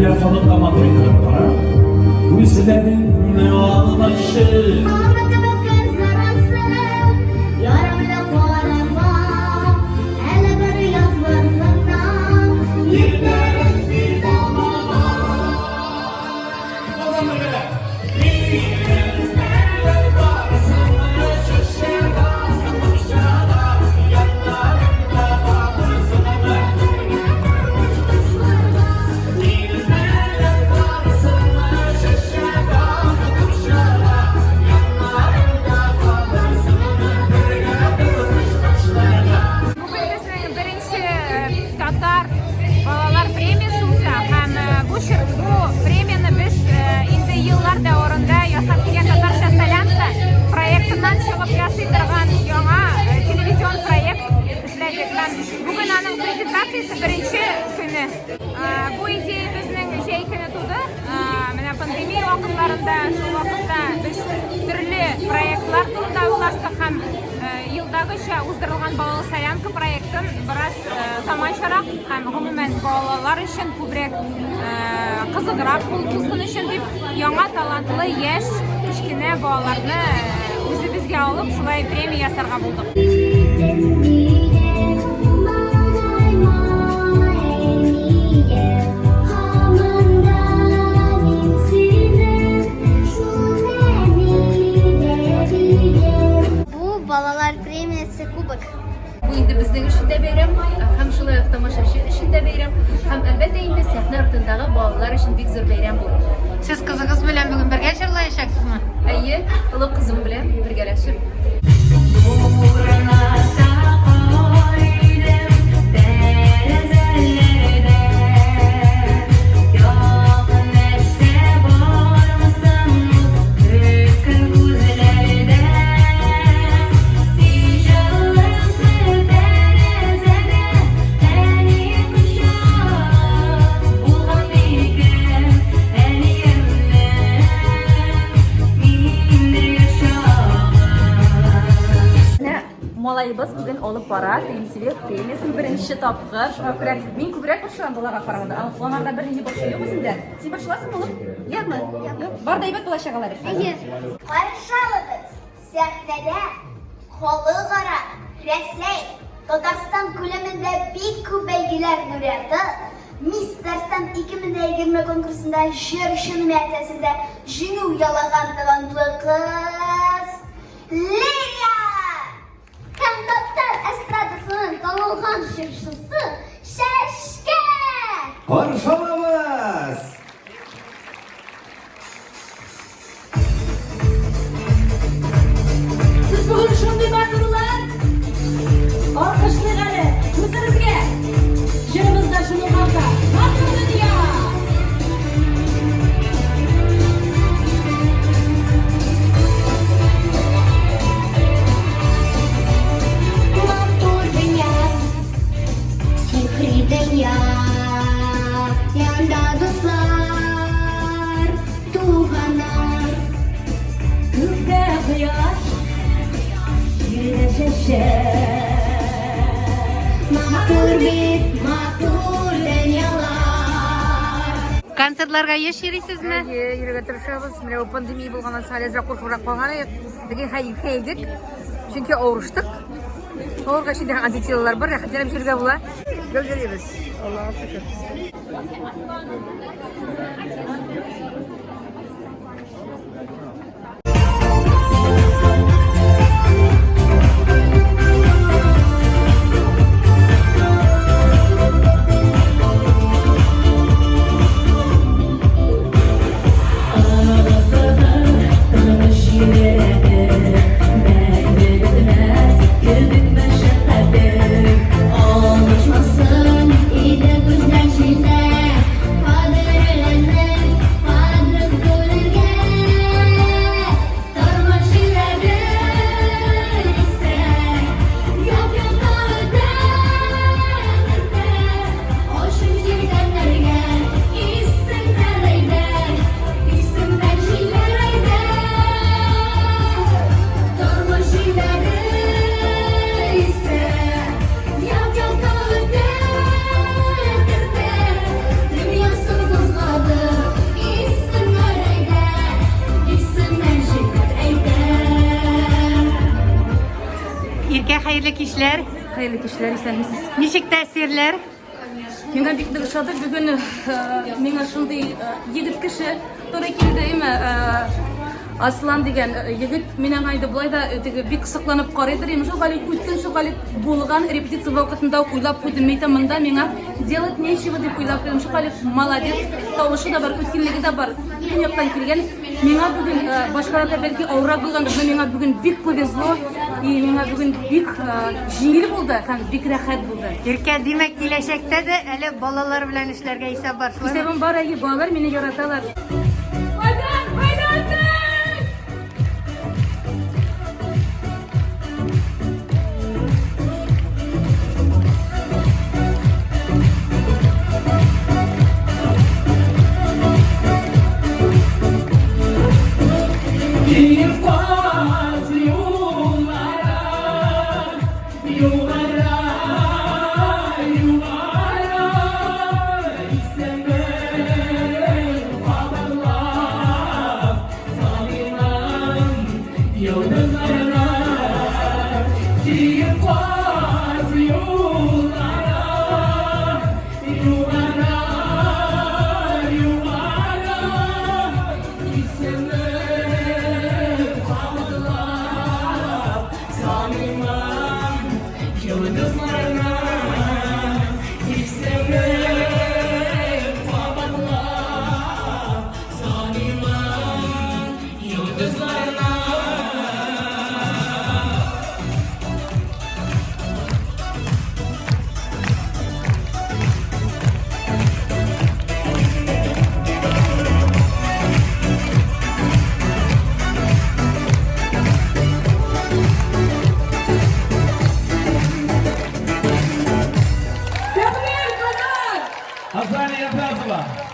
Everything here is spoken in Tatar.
Күлә халыкка матур итеп карап, күзләреңне алмачы. Алма кебек кызарасың, ярымны карама, әле бер язлыгыңнан иртәрәк бир табама. Бүген безнең беренче татар балалар премиясе уза һәм бу бу премияне без инде еллар дәвамында ясап килгән Татарча солянка проектыннан чыгып ясый торган яңа телевизион проект эшләдек һәм бүген аның презентациясе беренче көне. Бу идея безнең җәй көне туды. Менә пандемия вакытларында, шул вакытта без төрле проектлар турында уйлаштык һәм елдагыча уздырылган Балалы солянка проектын бераз заманчарак һәм гомумән балалар өчен күбрәк кызыграк булсын өчен дип яңа талантлы яшь кечкенә балаларны үзебезгә алып шулай премия ясарга булдык. Бу балалар премиясе кубок. Бу инде безнең өчен дә бәйрәм, һәм шулай ук тамашачы өчен дә бәйрәм, һәм әлбәттә инде сәхнә артындагы балалар өчен бик зур бәйрәм бу. Сез кызыгыз белән бүген бергә җырлаячаксызмы? Әйе, олы кызым белән бергәләшеп. Менә малаебыз бүген алып бара ТНТВ премиясен беренче тапкыр. Шуңа күрә мин күбрәк борчылам балага караганда. Аңарда бернинди борчу юк үзендә. Син борчыласыңмы, улым? Юкмы? Юк. Бар да әйбәт булачак алар. Әйе. Каршы алыгыз, сәхнәдә халыкара, Рәсәй, Татарстан күләмендә бик күп бәйгеләр лауреаты, Мисс Татарстан 2020 конкурсында җырчы номинациясендә җиңү яулаган талантлы кыз Лилия! Һәм татар эстрадасының танылган җырчысы Чәчкә! Каршы алабыз! Сез бүген шундый матурлар! Алкышлыйк әле үзебезгә! Җырыбыз да шуның хакта. Матур дөнья! Матур дөнья, сихри дөнья, янда дуслар, туганнар. Күктә кояш, җирдә чәчәк. Матур бит, матур дөньялар. Концертларга еш йөрисезме? Әйе, йөрергә тырышабыз. Менә бу пандемия булганнан соң әле әзрәк куркыбрак калган идек. Ләкин хәзер икәйдек. Чөнки авырыштык. Авыргач инде антителалар бар, рәхәтләнеп йөрергә була. Гел йөрибез. Аллага шөкер. Алышмасын иде күздән читтә, кадерләнеп, кадер күрергә. кичләр. Хәерле кичләр, исәнмесез. Ничек тәэсирләр? Миңа бик нык ошады. Бүген миңа шундый егет кеше туры килде, әйме? Аслан дигән егет. Мин аңа инде болай да теге бик сокланып карыйдыр идем. Шул хәле үткен, шул хәле булган репетиция вакытында ук уйлап куйдым. Мин әйтәм, монда миңа делать нечего дип уйлап куйдым. Шул хәле молодец, тавышы да бар, үткенлеге дә бар. Бөтен яктан килгән. Миңа бүген башкаларга бәлки авыррак булгандыр, но миңа бүген бик повезло. И миңа бүген бик җиңел булды һәм бик рәхәт булды. Иркә, димәк, киләчәктә дә әле балалар белән эшләргә исәп бар, шулаймы? Исәбем бар, әйе, балалар мине яраталар. Азалия Тазова.